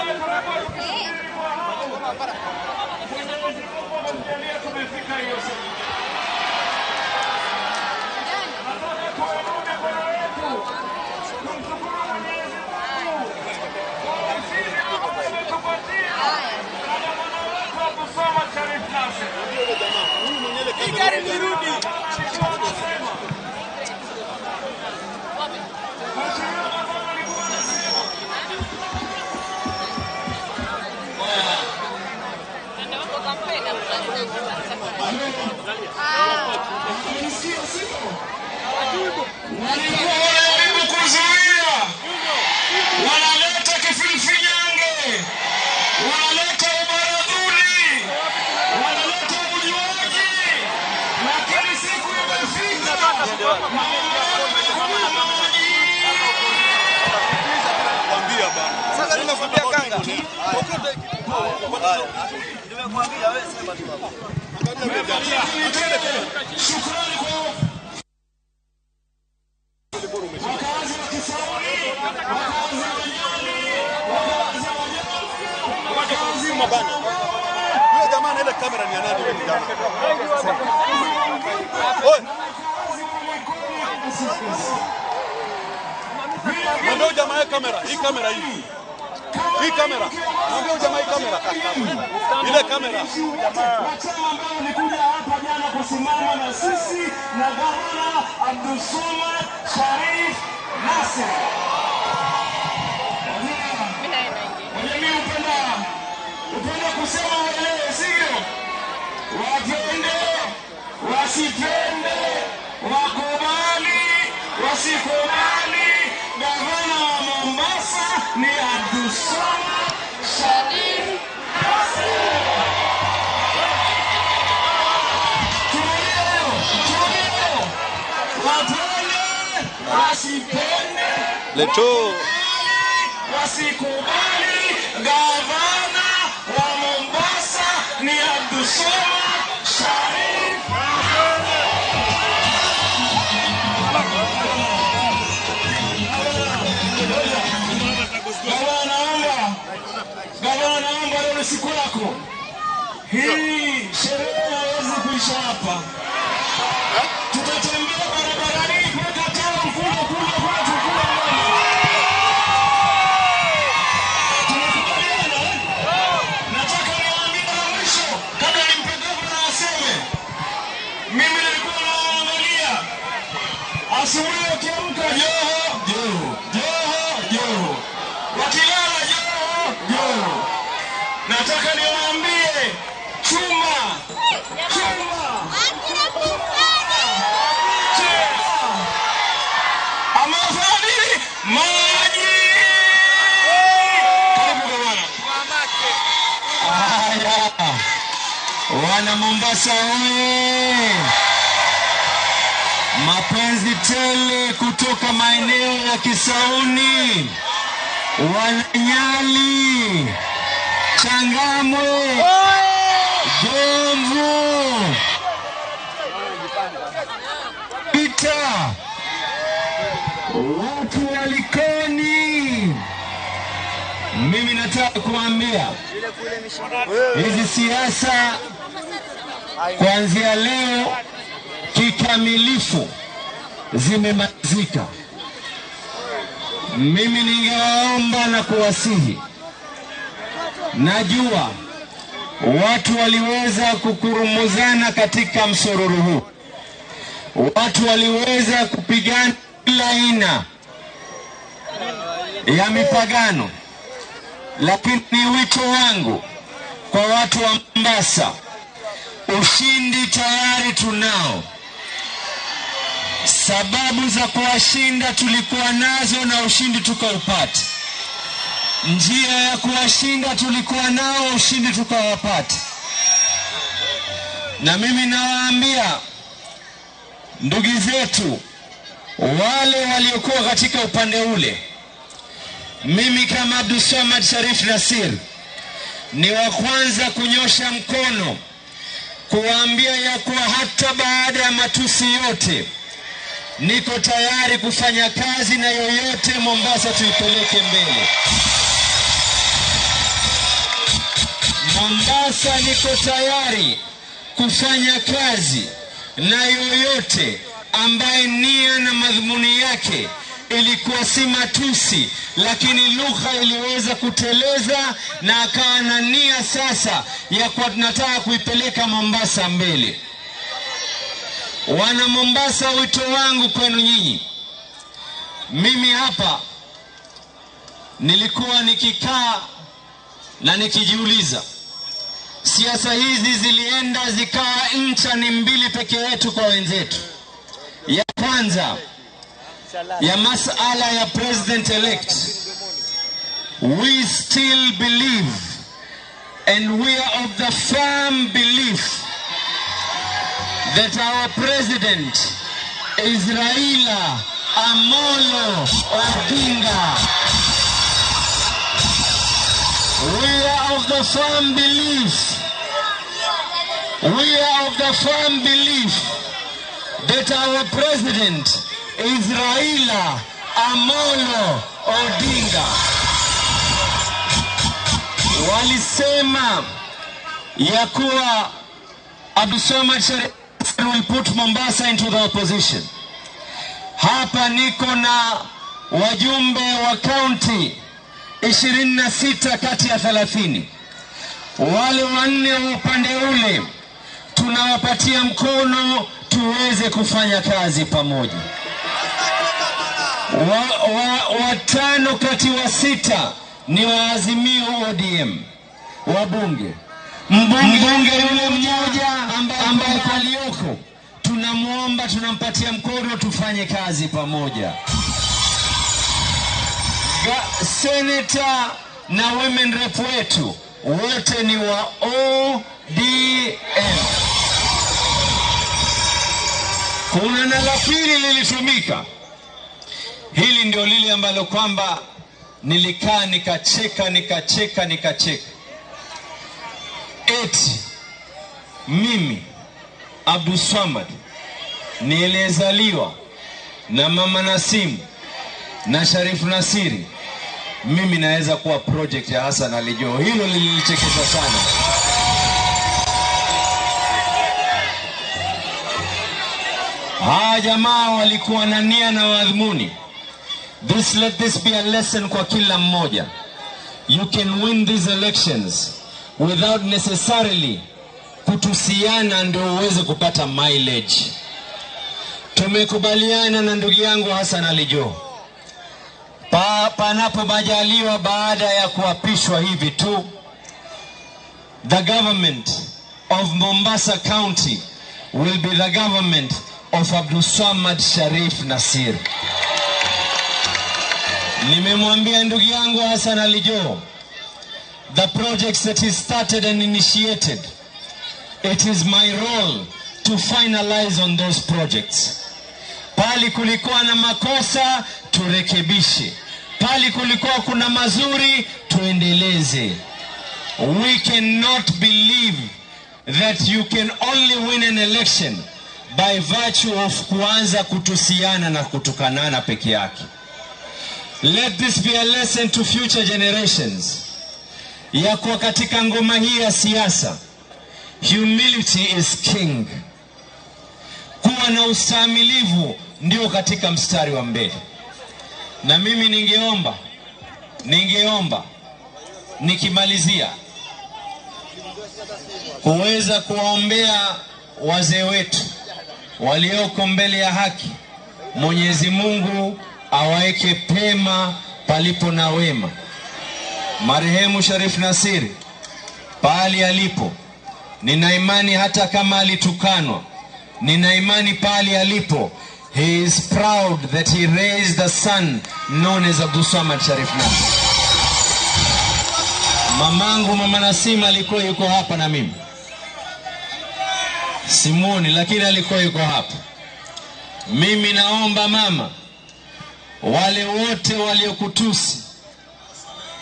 ambayo tumekuwa tukisubiri kwa hamu. Mwenyezi Mungu ametujalia tumefika hiyo siku. Nataka tuinue mikono yetu tumshukuru Mwenyezi Mungu kwa ushindi ambao ametupatia na gavana wetu Abdulswamad Sharif Nassir. Gari nirudi. Alikuwa anasema, Mheshimiwa gavana alikuwa anasema walikuwa wanajaribu kuzuia, wanaleta kifilifinyange, wanaleta ubaradhuli, wanaleta ujuaji, lakini siku imefika, maji. Sasa nimekwambia kanga. Nimekuambia wewe sema tu hapo. Shukrani kwa wakazi wa Kisauni, wakazi wa Nyali, wakazi wa Jomvu, wakazi wa Yule jamaa na ile kamera ni ya nani yule jamaa? Oi, mwambie huyu jamaa hii kamera, hii kamera hii. Hii kamera. Mwambie huyu jamaa hii kamera. Ile kamera. Wa chama ambao walikuja hapa jana kusimama na sisi na gavana Abdulswamad Sharif Nassir. Wajamii hupenda kusema waelewe, sivyo? Wapende, wasipende, wakubali, wasikubali, gavana wa Mombasa ni Abdulswamad Sharif Nassir. Turudie leo. Wapende, wasipende, Leto. wakubali, wasikubali, gavana wa Mombasa ni Abdulswamad Sharif. Gavana, naomba, gavana, naomba leo ni siku yako. Hii sherehe haiwezi kuisha hapa. Tutatembea barabarani mpaka town kule kule kule tukule mbele. Tumekubaliana, eh? Nataka niwaambie la mwisho kabla nimpe gavana aseme. Mimi nilikuwa nawaangalia asubuhi wakiamka, Joho Joho Joho Joho, wakilala Joho Joho. Nataka niwaambie chuma chuma chuma amafanya nini? Maji. Karibu gavana. Haya, wana Mombasa oye! Mapenzi tele kutoka maeneo ya Kisauni, Wananyali, Changamwe, Jomvu, Pita, watu wa Likoni. Mimi nataka kuambia hizi siasa kuanzia leo kikamilifu zimemalizika. Mimi ningewaomba na kuwasihi, najua watu waliweza kukurumuzana katika msururu huu, watu waliweza kupigana kila aina ya mipagano, lakini ni wito wangu kwa watu wa Mombasa, ushindi tayari tunao. Sababu za kuwashinda tulikuwa nazo na ushindi tukaupata. Njia ya kuwashinda tulikuwa nao, ushindi tukawapata. Na mimi nawaambia ndugu zetu wale waliokuwa katika upande ule, mimi kama Abdulswamad Sharif Nassir ni wa kwanza kunyosha mkono kuwaambia ya kuwa hata baada ya matusi yote niko tayari kufanya kazi na yoyote, Mombasa tuipeleke mbele. Mombasa niko tayari kufanya kazi na yoyote ambaye nia na madhumuni yake ilikuwa si matusi, lakini lugha iliweza kuteleza na akawa na nia sasa ya kuwa tunataka kuipeleka Mombasa mbele. Wana Mombasa, wito wangu kwenu nyinyi, mimi hapa nilikuwa nikikaa na nikijiuliza, siasa hizi zilienda zikawa ncha ni mbili peke yetu kwa wenzetu. Ya kwanza ya masala ya president elect, we still believe and we are of the firm belief that our president is Raila Amolo Odinga. We are of the firm belief, we are of the firm belief that our president is Raila Amolo Odinga. Walisema ya kuwa Abdulswamad Sharif will put Mombasa into the opposition. Hapa niko na wajumbe wa county 26 kati ya 30. Wale wanne wa upande ule tunawapatia mkono tuweze kufanya kazi pamoja. Watano kati wa 6 ni waazimio ODM wabunge. Mbunge yule mmoja ambaye aliyoko tunamuomba, tunampatia mkono tufanye kazi pamoja. Senator na women rep wetu wote ni wa ODM. Kuna na la pili lilitumika. Hili ndio lile ambalo kwamba nilikaa nikacheka nikacheka nikacheka. Eti mimi Abdulswamad nilizaliwa na mama Nasimu na Sharifu Nasiri, mimi naweza kuwa project ya Hassan Ali Joho. Hilo lilinichekesha sana. Hawa jamaa walikuwa na nia na madhumuni. This, let this be a lesson kwa kila mmoja. You can win these elections without necessarily kutusiana ndio uweze kupata mileage. Tumekubaliana na ndugu yangu Hassan Ali Joho, panapo majaliwa baada ya kuapishwa hivi tu, the government of Mombasa County will be the government of Abdulswamad Sharif Nasir. Nimemwambia ndugu yangu Hassan Ali Joho, the projects that he started and initiated, it is my role to finalize on those projects. Pali kulikuwa na makosa turekebishe, pali kulikuwa kuna mazuri tuendeleze. We cannot believe that you can only win an election by virtue of kuanza kutusiana na kutukanana peke yake. Let this be a lesson to future generations ya kuwa katika ngoma hii ya siasa, humility is king. Kuwa na ustahimilivu ndio katika mstari wa mbele. Na mimi ningeomba nikimalizia kuweza kuwaombea wazee wetu walioko mbele ya haki. Mwenyezi Mungu awaeke pema palipo na wema. Marehemu Sharif Nasiri pahali alipo, nina imani hata kama alitukanwa, nina imani pahali alipo, he is proud that he raised the son known as Abdulswamad Sharif Nasir. Mamangu Mama Nasima alikuwa yuko hapa na mimi, simuoni, lakini alikuwa yuko hapa. Mimi naomba mama, wale wote waliokutusi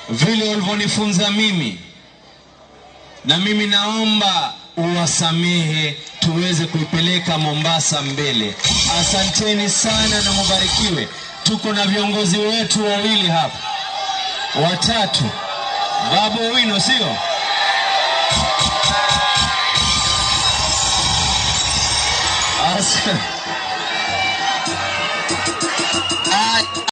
vile walivyonifunza mimi, na mimi naomba uwasamehe tuweze kuipeleka Mombasa mbele. Asanteni sana na mubarikiwe. Tuko na viongozi wetu wawili hapa, watatu, Babu Wino, sio? As